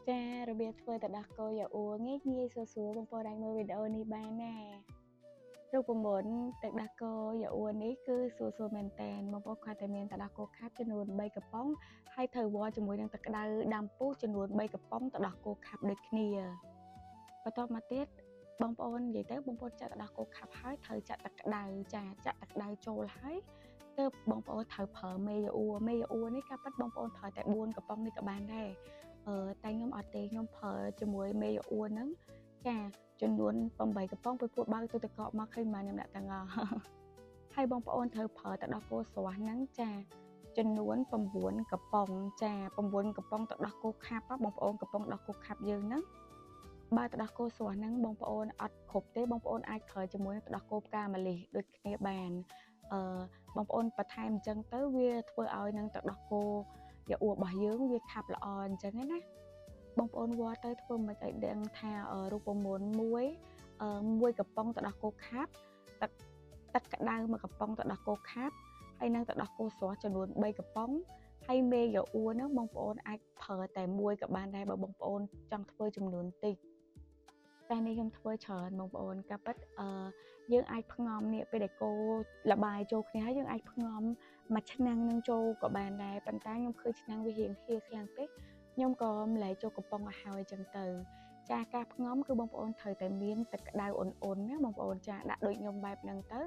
ចារបៀបធ្វើទឹកដោះគោយ៉ាអួងាយងាយស្រួលៗបងប្អូនអាចមើលវីដេអូនេះបានណារូបមន្តទឹកដោះគោយ៉ាអួនេះគឺស្រួលៗមែនតើបងប្អូនគ្រាន់តែមានទឹកដោះគោខាប់ចំនួន3កំប៉ុងហើយត្រូវវល់ជាមួយនឹងទឹកក្តៅដាំពុះចំនួន3កំប៉ុងទឹកដោះគោខាប់ដូចគ្នាបន្តមកទៀតបងប្អូននិយាយទៅបងប្អូនចាក់ទឹកដោះគោខាប់ហើយត្រូវចាក់ទឹកក្តៅចាចាក់ទឹកក្តៅចូលហើយទើបបងប្អូនត្រូវប្រើមេយ៉ាអួមេយ៉ាអួនេះការពិតបងប្អូនប្រើតែ4កំប៉ុងនេះក៏បានដែរតែខ្ញុំអត់ទេខ្ញុំប្រើជាមួយមេយ៉ាអួហ្នឹងចាចំនួន8កំប៉ុងពេលពួកបើកទូទឹកកកមកឃើញមកខ្ញុំដាក់ទាំងអស់ហើយបងប្អូនត្រូវប្រើទឹកដោះគោស្រស់ហ្នឹងចាចំនួន9កំប៉ុងចា9កំប៉ុងទឹកដោះគោខាប់បងប្អូនកំប៉ុងដោះគោខាប់យើងហ្នឹងបើទឹកដោះគោស្រស់ហ្នឹងបងប្អូនអត់គ្រប់ទេបងប្អូនអាចប្រើជាមួយនឹងទឹកដោះគោផ្កាម្លិះដូចគ្នាបានបងប្អូនបន្ថែមអញ្ចឹងទៅវាធ្វើឲ្យនឹងទឹកដោះគោយ៉ាអួរបស់យើងវាខាប់ល្អអញ្ចឹងណាបងប្អូនវល់ទៅធ្វើមិនឲ្យដឹងថារូបមន្តមួយកំប៉ុងទឹកដោះគោខាប់ទឹកក្តៅមួយកំប៉ុងទឹកដោះគោខាប់ហើយនឹងទឹកដោះគោស្រស់ចំនួន3កំប៉ុងហើយមេយ៉ាអួហ្នឹងបងប្អូនអាចប្រើតែមួយក៏បានដែរបើបងប្អូនចង់ធ្វើចំនួនតិចតែនេះខ្ញុំធ្វើច្រើនបងប្អូនការពិតយើងអាចផ្ងំនេះពេលដែលគោលបាយចូលគ្នាហើយយើងអាចផ្ងំមួយឆ្នាំងនឹងចូលក៏បានដែរប៉ុន្តែខ្ញុំឃើញឆ្នាំងវារៀងហៀខ្លាំងពេកខ្ញុំក៏ម្លែកចូលកំប៉ុងឲ្យហើយអញ្ចឹងទៅចាការផ្ងំគឺបងប្អូនត្រូវតែមានទឹកក្តៅអ៊ុនៗណាបងប្អូនចាដាក់ដូចខ្ញុំបែបហ្នឹងទៅ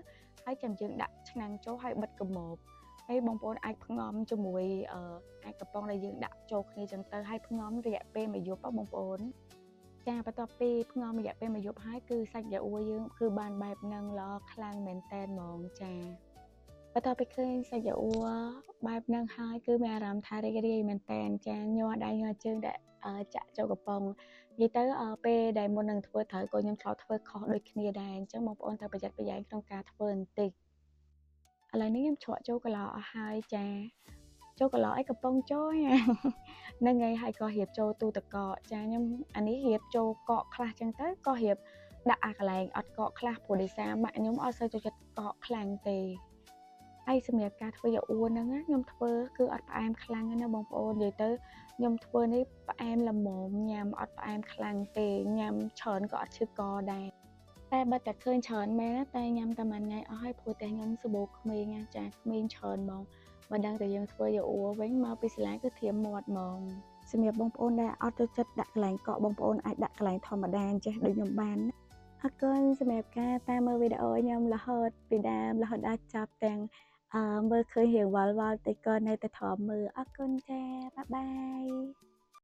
ហើយចាំយើងដាក់ឆ្នាំងចូលហើយបិទគម្របហើយបងប្អូនអាចផ្ងំជាមួយអាចកំប៉ុងដែលយើងដាក់ចូលគ្នាអញ្ចឹងទៅហើយផ្ងំរយៈពេលមួយយប់បងប្អូនចាបន្ទាប់ពីផ្ងំរយៈពេលមួយយប់ហើយគឺសាច់យ៉ាអួយើងគឺបានបែបហ្នឹងល្អខ្លាំងមែនតែនហ្មងចាបន្ទាប់ពីឃើញសាច់យ៉ាអួបែបហ្នឹងហើយគឺមានអារម្មណ៍ថារីករាយមែនតែនចាញ័រដៃញ័រជើងដាក់ចាក់ចូលកំប៉ុងនិយាយទៅពេលដែលមុននឹងធ្វើត្រូវក៏ខ្ញុំធ្លាប់ធ្វើខុសដូចគ្នាដែរអញ្ចឹងបងប្អូនត្រូវប្រយ័ត្នប្រយែងក្នុងការធ្វើបន្តិចឥឡូវនេះខ្ញុំជ្រក់ចូលកន្លោអស់ហើយចាចូលកន្លោអីកំប៉ុងចូលហ្នឹងហើយហើយក៏រៀបចូលទូទឹកកកចាខ្ញុំអានេះរៀបចូលកកខ្លះចឹងទៅក៏រៀបដាក់អាកន្លែងអត់កកខ្លះព្រោះដោយសារម៉ាក់ខ្ញុំអត់សូវចូលចិត្តកកខ្លាំងទេហើយសម្រាប់ការធ្វើយ៉ាអួហ្នឹងខ្ញុំធ្វើគឺអត់ផ្អែមខ្លាំងទេណាបងប្អូននិយាយទៅខ្ញុំធ្វើនេះផ្អែមល្មមញ៉ាំអត់ផ្អែមខ្លាំងទេញ៉ាំច្រើនក៏អត់ឈឺកដែរតែបើតែឃើញច្រើនមែនណាតែញ៉ាំតែមួយថ្ងៃអស់ហើយព្រោះតែខ្ញុំសបោក្មេងណាចាក្មេងច្រើនហ្មងបើដឹងតែយើងធ្វើយ៉ាអួវិញមកពីសាលាគឺធៀមមាត់ហ្មងសម្រាប់បងប្អូនដែលអត់ចូលចិត្តដាក់កន្លែងកក់បងប្អូនអាចដាក់កន្លែងធម្មតាអញ្ចេះដូចខ្ញុំបានអរគុណសម្រាប់ការតាមមើលវីដេអូខ្ញុំរហូតពីដើមរហូតដល់ចប់ទាំងមើលឃើញរៀងវល់វល់តិចក៏នៅតែទ្រាំមើលអរគុណចាបាយបាយ។